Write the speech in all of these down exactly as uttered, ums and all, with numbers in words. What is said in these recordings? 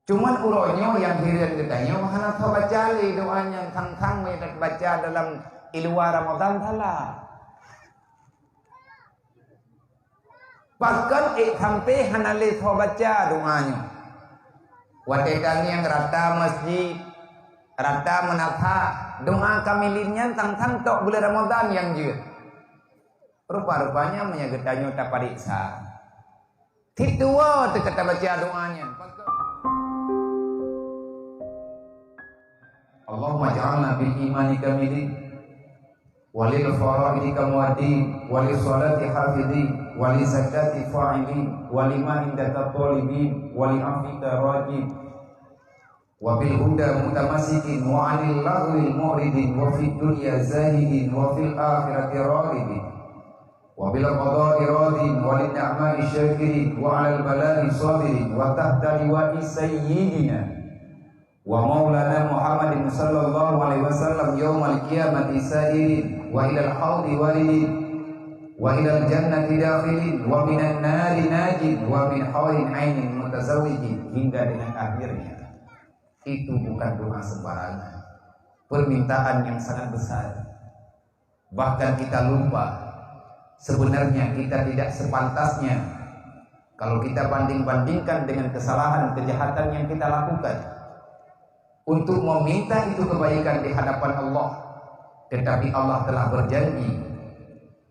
Cuman uroe nyoe nyang hireuen geutanyoe hana teubaca lé doa nyan, thang-thang meunyo baca dalam i luwa Ramadhan salah. Bahkan ék sampoe hana lé soe baca doa nyoe. Watée tangieng rata masjid, rata meunasah, doa kamilin nyan sang-sang tok buleuen Ramadhan nyang jeuet. Rupa-rupanya meunyo geutanyoe tapareksa, sit tuwoe teuka tabaca doa nyan. Allahumma ja'alna bil imani kamilin. Walil faraidi qawadin, walis salati hafidin, waliz zakati fa'ilin, walima indaka talibin, wali afika rajin, wabil huda mutamasikin, wa anil laghwi mu'ridin, wa fid dunya zahidin, wa fil akhirati raghibin, wabil qada'i radin, walin ni'ma'i syakirin, wa alal bala'i sabirin, wa tahta liwa'i sayyidina wa maulana Muhammadin sallallahu alaihi wasallam yaumal qiyamati sa'irin, wa ilal haudi waridin, wa ilal jannati dakhilin, wa minan nari najin, wa min haurin ainin mutazawwijin, hingga dengan akhirnya. Itu bukan doa sembarangan. Permintaan yang sangat besar. Bahkan kita lupa, sebenarnya kita tidak sepantasnya kalau kita banding-bandingkan dengan kesalahan, kejahatan yang kita lakukan, untuk meminta itu kebaikan di hadapan Allah. Tetapi Allah telah berjanji,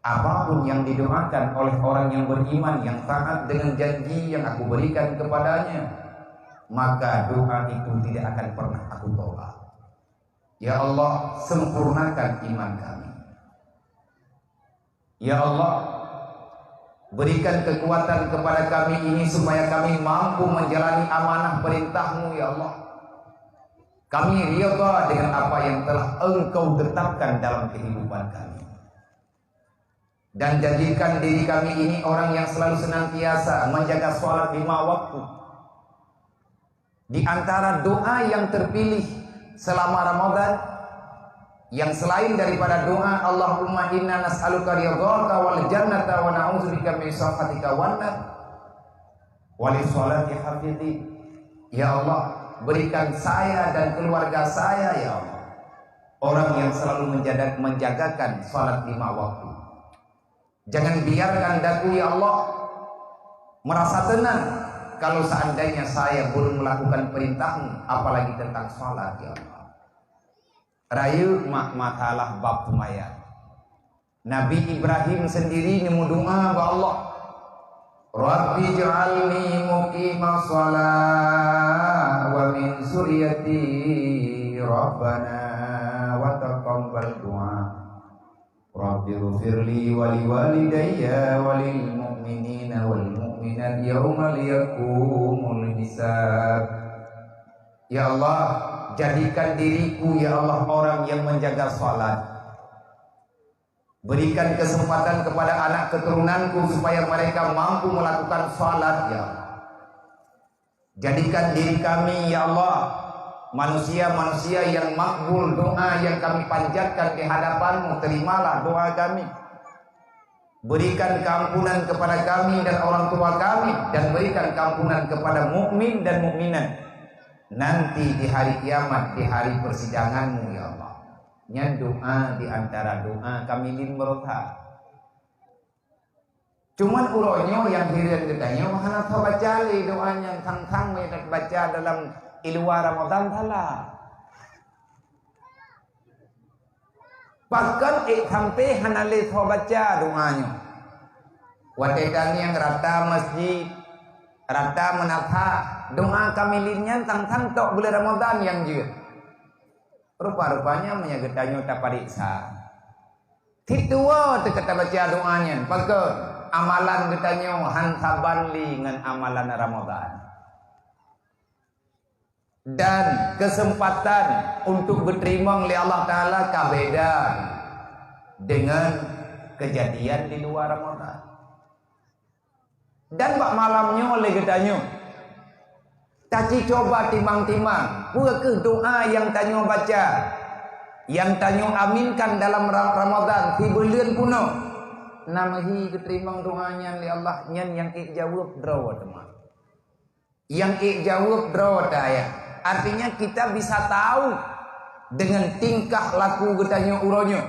apapun yang didoakan oleh orang yang beriman, yang taat dengan janji yang Aku berikan kepadanya, maka doa itu tidak akan pernah Aku tolak. Ya Allah, sempurnakan iman kami. Ya Allah, berikan kekuatan kepada kami ini supaya kami mampu menjalani amanah perintah-Mu, ya Allah. Kami ridha dengan apa yang telah Engkau tetapkan dalam kehidupan kami. Dan jadikan diri kami ini orang yang selalu senantiasa menjaga salat lima waktu. Di antara doa yang terpilih selama Ramadan, yang selain daripada doa, "Allahumma inna nas'aluka ridhaka wal jannata wa na'udzubika min sakhatika wan nar, walis salati hafidin." Ya Allah, berikan saya dan keluarga saya, ya Allah, orang yang selalu menjaga, menjagakan salat lima waktu. Jangan biarkan daku, ya Allah, merasa tenang kalau seandainya saya belum melakukan perintah-Mu, apalagi tentang salat, ya Allah. Rayeuk mak masalah bab seumayang. Nabi Ibrahim sendiri neumeudoa bak Allah, "Rabbi ij'alni muqimas shalah wa min dzurriyyati, Rabbana wa taqabbal du'a." Rabbighfirli wa liwalidayya wa lil mu'minina wal mu'minat yauma yaqumul hisab. Ya Allah, jadikan diriku, ya Allah, orang yang menjaga salat. Berikan kesempatan kepada anak keturunanku supaya mereka mampu melakukan salat, ya Allah. Jadikan diri kami, ya Allah, manusia-manusia yang makbul doa yang kami panjatkan di hadapan-Mu. Terimalah doa kami. Berikan keampunan kepada kami dan orang tua kami, dan berikan keampunan kepada mukmin dan mukminat nanti di hari kiamat, di hari persidangan-Mu, ya Allah. Nyan doa di antara doa kami lin meureuka. Cuman uroe nyoe nyang hireuen geutanyoe hana teubaca lé doa nyan, sang-sang meunyo baca dalam i luwa Ramadan salah. Bahkan ék sampoe hana lé soe baca doa nyoe. Watée tangieng rata masjid, rata meunasah, doa kamilin nyan sang-sang tok buleuen Ramadan nyang jeuet. Rupa-rupanya meunyo geutanyoe tapareksa, sit tuwoe teuka tabaca doa nyan, pakon amalan geutanyoe han saban lé ngon amalan Ramadan. Dan kesempatan untuk geuteurimong lé Allah Taala ka beda dengan kejadian di luwa Ramadan. Dan bak malam nyoe lé geutanyoe, taci cuba timang-timang, peue kheueh doa nyang tanyoe baca, nyang tanyoe aminkan dalam Ra-, Ramadan sibuleuen peunoh. Na meuhi geuteurimong doa nyan lé Allah, nyan nyang ék jaweueb droe teuma. Nyang ék jaweueb droe teuh ayah. Artinya kita bisa tahu dengan tingkah laku geutanyoe uroe nyoe.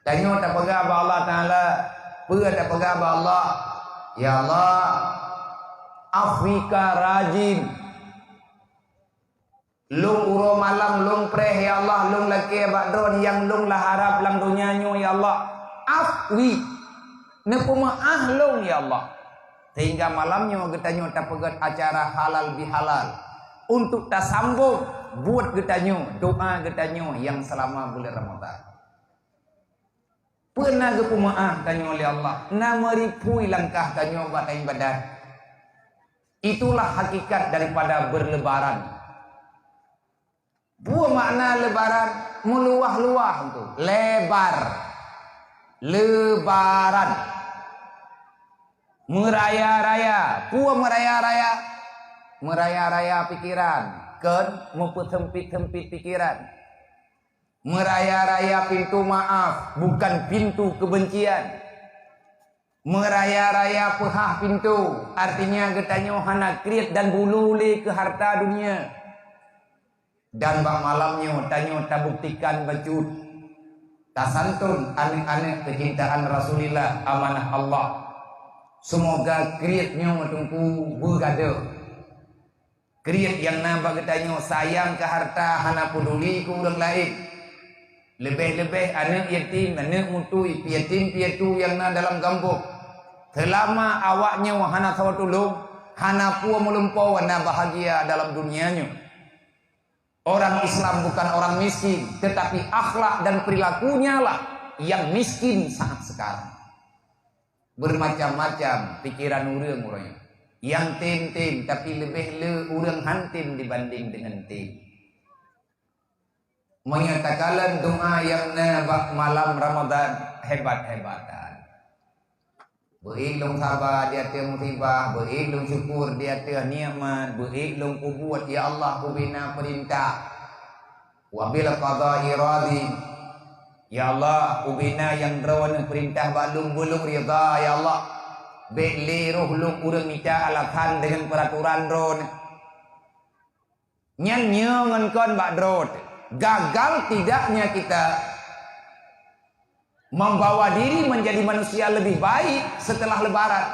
Tanyoe tapeugah bak Allah Taala, peue tapeugah bak Allah? Ya Allah, afwika rajin. Lôn uroe malam lôn preh, ya Allah, lôn lakée bak droe nyang lôn la harab lam donya nyoe, ya Allah. Afwi, neupeumaáh lôn, ya Allah. Sehingga malam nyoe geutanyoe tapeugét acara halal bihalal untuk tasambong buet geutanyoe, doa geutanyoe nyang seulama buleuen Ramadhan. Peue na geupeumaáh tanyoe lé Allah, na meuriphui langkah tanyoe bak iébadat. Itulah hakikat daripada berlebaran. Peue makna lebaran? Meuluwah-luwah tu. Lebar. Lebaran. Meuraya-raya. Peue meuraya-raya? Meuraya-raya pikeran. Kon meupeuseumpit-seumpit pikeran. Meuraya-raya pintu maaf, bukan pintu kebencian. Meuraya-raya peuhah pintu, artinya geutanyoe hana kriet dan bulu lé keu harta dunia. Dan bak malam nyoe tanyoe tabuktikan bacut, tasantun aneuëk-aneuëk keucintaan Rasulillah, amanah Allah. Seumoga kriet nyoe Teungku beugadôh. Kriet nyang na bak geutanyoe sayang keu harta, hana peuduli keu ureuëng laén. Leubeh-leubeh aneuëk yatim, aneuëk mutui, piyatim-piyatu nyang na dalam gampông. Seulama awak nyoe hana saboh tulông, hana peue meulumpoe na bahagia dalam dunia nyoe. Orang Islam bukan orang miskin, tetapi akhlak dan perilakunya lah yang miskin saat sekarang. Bermacam-macam pikiran ureuëng uroe nyoe. Nyang tem-tem, tapi leubeh le ureuëng han tem dibanding deungon tem. Meunyoe takalon doa nyang na bak malam Ramadhan, hebat-hebatan. Beu-ék lôn saba di ateueh musibah, beu-ék lôn syukur di ateueh nikmat, beu-ék lôn peubuet, ya Allah, ubena peurintah. Wa bil qada'i radin. Ya Allah, ubena nyang Droeneueh peurintah bak lôn, beu lôn ridha, ya Allah. Bék lé roh lôn ureuëng mita alasan deungon peuratoran Droeneueh. Nyan nyoe ngon kon bak droe teuh. Gagal tidaknya kita membawa diri menjadi manusia lebih baik setelah lebaran.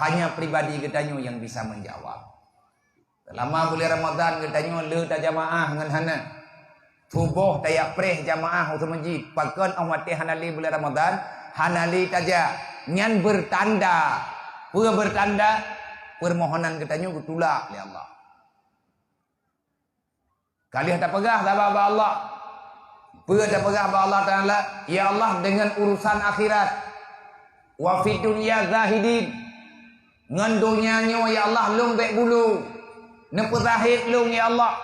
Hanya pribadi geutanyoe nyang bisa menjawab. Seulama buleuen Ramadhan geutanyoe le tajamaah ngon hana. Tuboh tajak preh jamaah u meuseujid. Pakon óh watée hana le buleuen Ramadhan, hana le tajak. Nyan beurtanda. Peue beurtanda? Peurmohonan geutanyoe geutulak lé Allah. Ka lheueh tapeugah saba bak Allah. Peue tapeugah bak Allah Taala? Ya Allah, deungon urusan akhirat. Wa fid dunya zahidin. Ngon donya nyoe, ya Allah, lôn bék bulu. Neupeuzahét lôn, ya Allah.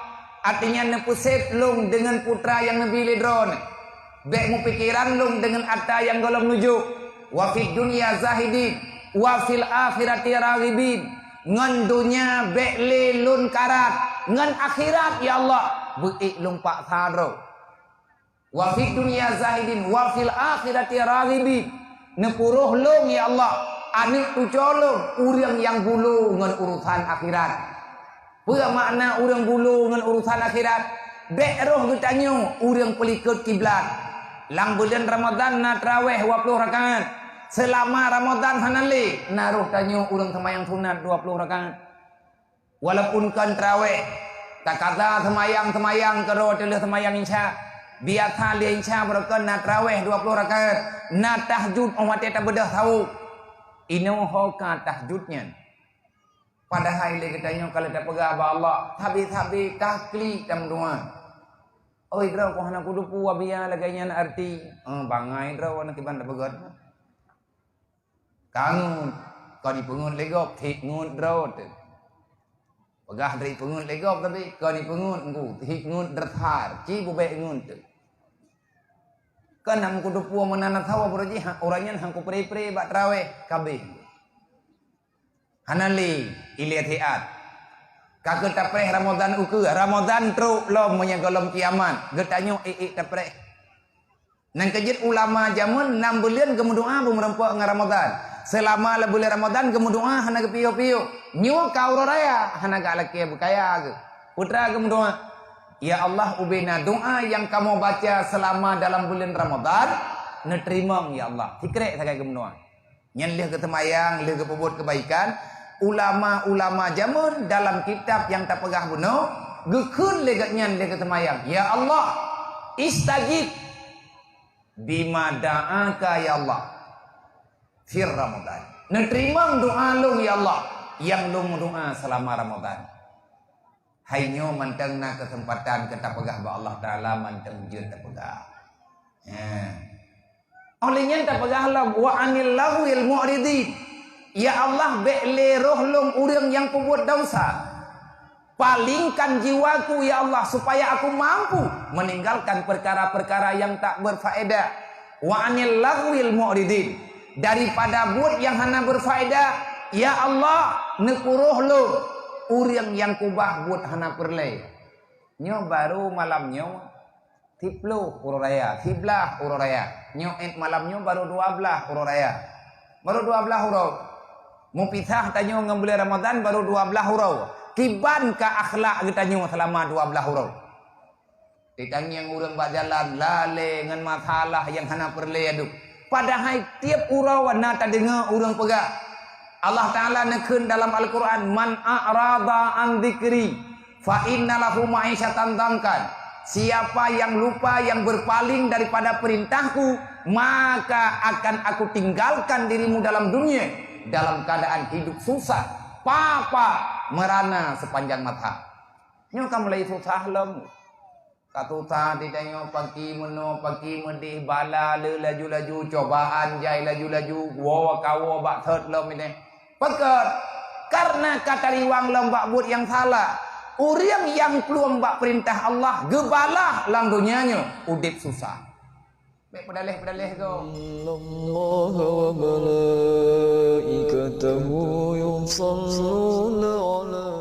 Artinya, neupeusép lôn deungon putra nyang neubi lé Droeneueh. Bék meupikeran lôn deungon atra nyang gohlom neujok. Wa fid dunya zahidin, wa fil akhirati raghibin. Ngon donya bék lé lôn karat, ngon akhirat, ya Allah, beu-ék lôn paksa droe. Wa fid dunya zahidin, wa fil akhirati raghibin. Neupuroh lôn, ya Allah, aneuëk cucoe lôn, ureuëng nyang bulu ngon urusan akhirat. Peue makna ureuëng bulu ngon urusan akhirat? Bék roh geutanyoe ureuëng peulikot kiblat. Lam buleuen Ramadhan na tarawéh dua ploh rakaat. Seulama Ramadhan hana lé, na roh tanyoe ureuëng seumayang sunat dua ploh rakaat. Walaupun kon tarawéh, takaza seumayang-seumayang keudroe teuh lheueh seumayang Isya. Biasa lheueh Isya baroe kon na tarawéh dua ploh rakaat, na tahajud óh watée tabeudôh sawoe. Inoe ho ka tahajud nyan. Padahai lé geutanyoe ka lheueh tapeugah bak Allah, sabe-sabe ka klik tameudoá. Oi droe, kon hana kuteupeu Wabiya lagée nyan arti. Eh, bangai droe na kiban tapeugét. Ka ngeut, kon ipeungeut lé gob, hik ngeut droe teuh. Peugah dari ipeungeut lé gob tapi kon ipeungeut engku, hik ngeut dresar, ci bubek ngeut teuh. Kan hana kuteupeu meunan sawoe baroe jih, ha, uroe nyan han kupré-pré bak tarawéh, ka abéh. Hana lé ilée siat. Ka keu tapreh Ramadhan ukeue, Ramadhan trok lom meunyoe gohlom kiamat, geutanyoe ék-ék tapreh. Nyang keujeuet ulama jameun nam buleuen geumeudoá beumeurumpok ngon Ramadhan. Seulama lam buleuen Ramadhan geumeudoá hana geupiôh-piôh. Nyoe ka uroe raya hana galakée beukaya geuh. Putra geumeudoá, "Ya Allah, ubena doá nyang kamoe baca seulama dalam buleuen Ramadhan, neuteurimong ya Allah." Sikrek sagai geumeudoá. Nyan lheueh geuseumayang, lheueh geupeubuet keubaikan, ulama-ulama jameun dalam kitab nyang tapeugah bunoe, geukheun lé gobnyan lheueh geuseumayang, "Ya Allah, istajib bima da'aka ya Allah fir Ramadhan." Neuteurimong doá lôn ya Allah nyang lôn meudoá seulama Ramadhan. Hai nyoe mantong na keuseumpatan keu tapeugah bak Allah Taala mantong jeuet tapeugah. Ha. Óh lheueh nyan tapeugah lom, "Wa anil laghwil mu'ridin." Ya Allah, bék lé roh lôn ureuëng nyang peubuet desya. Palingkan jiwaku ya Allah supaya aku mampu meninggalkan perkara-perkara yang tak berfaedah. Wa anil laghwil mu'ridin. Daripada buet nyang hana berfaedah, ya Allah, neukuroh lôn ureuëng nyang kubah buet hana peureulée. Nyoe baru malam nyoe siploh uroe raya, siblaih uroe raya. Nyoe ét malam nyoe baru dua blaih uroe raya. Baru dua blaih uroe. Meupisah tanyoe ngon buleuen Ramadhan baru dua blaih uroe. Kiban ka akhlak geutanyoe seulama dua blaih uroe. Ditangieng ureuëng bak jalan lalée ngon masalah nyang hana peureulée adeuh. Padahai tieb uroe na tadeungoe ureuëng peugah, Allah Taala neukheun dalam Al-Quran, "Man a'rada an dzikri fa inna lahu ma'isyatan dhankan." Siapa yang lupa, yang berpaling daripada perintahku, maka akan aku tinggalkan dirimu dalam dunia dalam keadaan hidup susah, papa, merana sepanjang masa. Nyoe ka mulai susah lom. Ka susah ditanyoe paki meunoe, paki meudeh, bala le laju-laju, cobaan jai laju-laju, woe kawoe bak thot lom ini. Pakon? Karena ka tariwang lom bak buet nyang salah. Ureuëng nyang plueng bak peurintah Allah geubalah lam donya nyoe udeb susah. Bék peudaleh-peudaleh go. Innallaha wa malaikatahu yusalluna ala